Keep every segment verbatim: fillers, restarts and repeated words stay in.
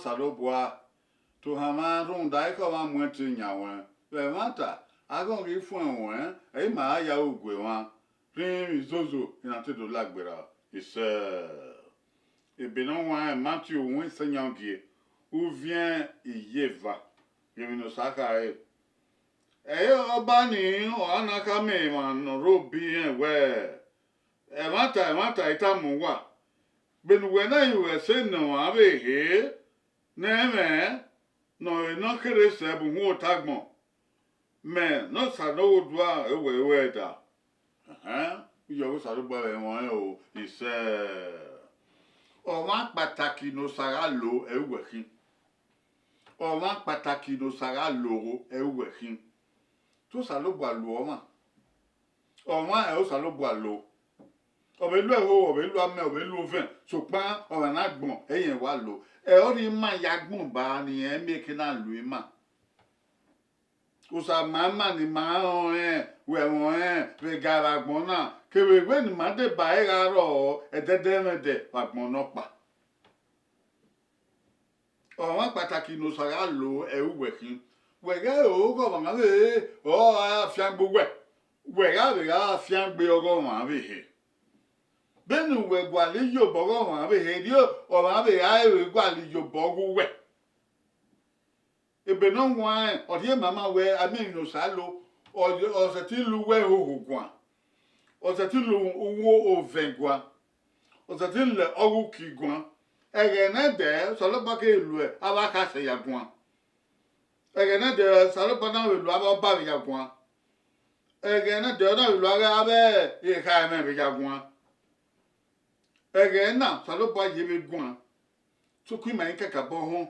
Osanobua, te ohanmwa rhunmwuda ekhọe ọmwa mu ẹn te yan ruẹn. Vbe ẹmwata, aghọghọ ghi fuẹn ruẹn, ẹ i ma ra ya ru gue mwa, rhinrin emwi zozo ne a te do la gberra. Isẹ. Ebe ne ọ huanrẹn, Matiu uhunmwu isan iyangie, uviẹn iyeva, ghe emwi ne Osa khare. Ẹ i re ọba nii ọre a na khama emwa ne ọ rre obọ irẹn wẹẹ, ẹmwata ẹmwata I tama uwa, vbene uwẹ na ru ẹse ne ọmwa vbe ehe ne ẹ mwẹ ne ọ re ne ọ kherhe sẹ bu uhunmwu otọ agbọn, mẹ ne Osa ne ọ ghe odua, ẹ wẹ ru ẹre da. Ẹhẹn, iyọvbe Osanobua vbe ẹmwẹ ọnrẹn o, isẹ. Ọmwa kpataki ne Osa gha lo, ẹ i uwẹ khin. Ọmwa kpataki ne Osa gha lo, ẹ i uwẹ khin. Te Osanobua lo ọmwa. Ọmwa ẹ i Osanobua lo. Ọ vbe lo ẹho, ọ vbe lo amẹ, ọ vbe lo ovẹn, sokpan ọmwa ne agbọn ẹ i rẹn wa lo. Ẹ ọrọre ima ya agbọn ba ne irẹn miẹn eke na lo ima. Osa ma ima ne ima rẹn ọnrẹn, wẹ mwẹ ọnrẹn vbe ga vbe agbọn na, kevbe wẹ ne ima deba ẹre gha rrọọ ẹdẹdẹmwẹdẹ vbe agbọn nọkpa. Ọmwa kpataki ne Osa gha lo, ẹ i uwẹ khin. Wẹ ghẹ ro ghe ọmwa vbe ọ ra fiangbe uwẹ, wẹ gha vbe gha fiangbe ọghe ọmwa vbe ehe. Vbene uwẹ gualọ iyobọ ọghe ọmwa vbe ehe, rhie ọmwa vbe gha vbe gualọ iyobọ ọghe uwẹ. Ebe ne ọ huanrẹn, ọ rhie ma ma wẹ a miẹn emwi ne Osa lo, ọ, ọ sẹtin lo uwu ẹhoho guan, ọ sẹtin lo uwu ovẹn guan, ọ sẹtin lo ọghe uki guan. Ẹghẹ nẹdẹ, Osanobua keghi lo avbe akhasẹ ya guan. Ẹghẹ nẹdẹ, Osanobua na vbe lo avbe ọba vbe ya guan. Ẹghẹ nẹdẹ, ọ na vbe lo avbe, avbe ekhaemwẹ vbe ya guan. Ẹghẹ na, Osanobua ye vbe guan. Sokpan ima i kakabọ họn.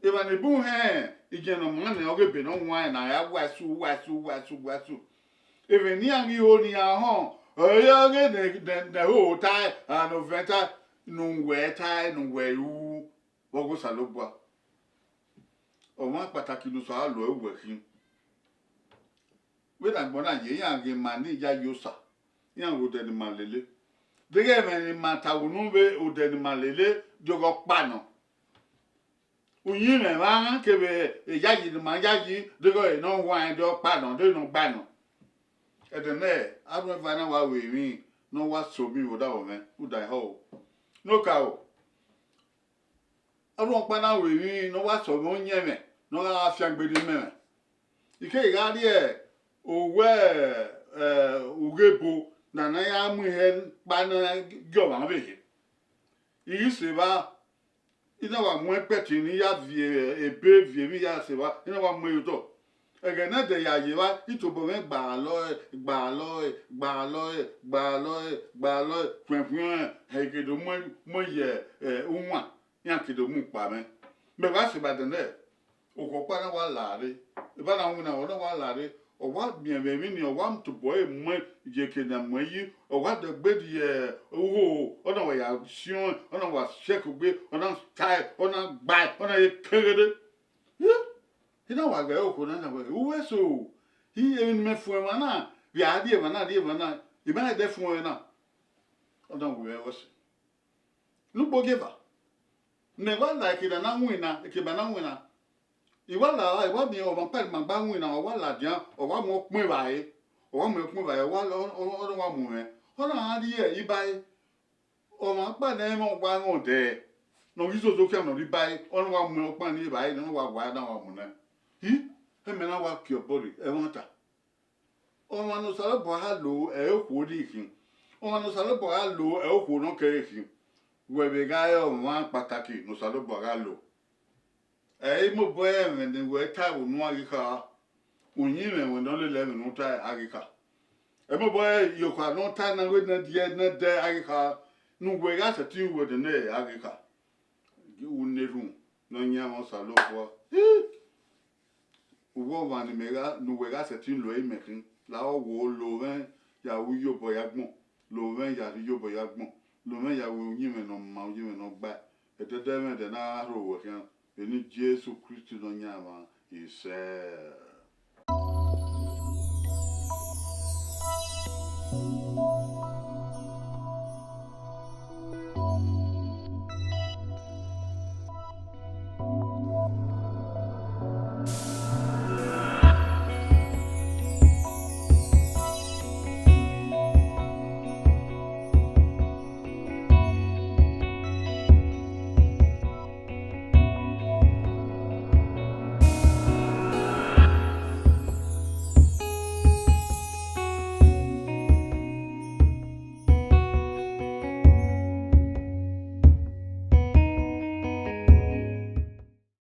Emwa ni bun hẹn, igiẹn ne ọ maan nẹ, ọghe ebe ne ọ huanrẹn na ya wa ẹsu, wa ẹsu, wa ẹsu, wa ẹsu. Emwi ne iran ghi ho ne iran họn, ọ ya ọghe ne, ne, ne ẹhoho tae, a, ne ovẹn tae, ne uwẹ tae, ne uwẹ ru vbe ọghe Osanobua. Ọmwa kpataki ne Osa gha lo, ẹ i uwẹ khin. Vbene agbọn na ye, iran ghe ima ni yayi Osa, iran ghe odẹ ne ima lele. Deghẹ ẹmwẹ ne ima tama unu vbe odẹ ne ima lele, de ọghe ọkpa nọ. Uyinmwẹ mwa kevbe eyayi ne ima yayi, deghẹ ọre ne ọ huanrẹn, de ọkpa nọ, de ne ọ gba nọ. Ẹdẹ nẹ, arhuẹn eva na wa ru emwi ne ọ wa so emwi vbe odaro mwẹ, uda ehọ o. Ne okaro, arhuẹn ọkpa na ru emwi ne ọ wa sẹ ọmwa ọyẹnmwẹ ne ọ gha fiangbe ne imẹmwẹ. I keghi gha rrie owẹ, ẹ, ughebo ne a na ya mu ihe kpa ne gie ọmwa vbe ehe. I ghi sẹ evba, I na wa mu ẹkpẹtin ne I ya viẹ ebe, viẹ emwi ya sẹ evba, I na wa mu ẹre ye otọ. Ẹghẹ ne ẹdẹ ya ye evba, I tobọ mwẹ gbalọe, gbalọe, gbalọe, gbalọe, gbalọe, khuẹnkhuẹn, hẹ, I ke do mu, mu ye, ẹ, uwan, iran ke do mu kpa mwẹ. Mẹ wa sẹ evba ẹdẹ nẹ, okhuo ọkpa na wa la rre. Evba na winna, ọ na wa la rre. Ọ wa miẹn vbe emwi ni, ọ wa tobọ ẹre mu ye eke ne a mu ẹre yi, ọ wa dẹgbe rrie uhoho, ọ na wa ya siọn, ọ na wa siẹkugbe, ọ na tae, ọ na gbae, ọ na ye keghere. Ẹ, I na wa ghe okhuo na na wẹẹ, uwẹ so, I, emwi ne imẹ fuẹn emwa na, vbe a rrie emwa na, rrie emwa na, I ma rẹn ẹdẹ fuẹn ẹre na. Ọ na wẹẹ, ẹi wẹ sẹ. Ne ugbo gie eva, ne wa la eke ne a na winna, eke ne a na winna. I wa la, I wa miẹn ọmwa ọkpa ne ima gba winna, ọ wa ladian, ọ wa mu ọkpẹn vba ẹre, ọ wa mu ọkpẹn vba ẹre, ọ wa, ọ, ọ, ọ wa mu mwẹ, ọ na gha rrie iba ẹre. Ọmwa ọkpa ne ẹ i mwẹ ọgua mwẹ odẹ, ne ọ ghi zozo khian ne ọ rre iba ẹre, ọ na wa mu ọkpa ni vba ẹre, ne ọ wa wa na wa mu nẹ. Hi, ẹmwẹ na wa kie obọ rre, ẹmwata. Ọmwa ne Osanobua gha lo, ẹ i re okhuo ni khin. Ọmwa ne Osanobua gha lo, ẹ i re okhuo ne ọ kere khin. Wẹ vbe gha re ọmwa kpataki ne Osanobua gha lo. Ẹ i mobọ ẹmwẹ ne wẹ ta vbe unu a ghi kha, uyinmwẹ ẹmwẹ ne ọ lele ẹmwẹ ne u ta a ghi kha. Ẹ i mobọ iyokha ne ọ ta na wẹ ne ẹdẹ, ne ẹdẹ a ghi kha, ne uwẹ gha sẹtin ru ẹdẹ nẹ a ghi kha. Gie u na erhunmwu ne ọ yan mwẹ Osanobua. Uwu ọmwa ne imẹ gha, ne uwẹ gha sẹtin lo ẹre imẹ khin, lahọ wo lo mwẹ ya ru iyobọ ya gbọn, lo mwẹ ya rhie iyobọ ya gbọn, lo mwẹ ya ru uyinmwẹ ne ọ ma, uyinmwẹ ne ọ gbae, ẹdẹdẹmwẹdẹ na gha rho ruẹ khian, vbe eni Jesu Kristi Nọyaẹnmwa, isẹ.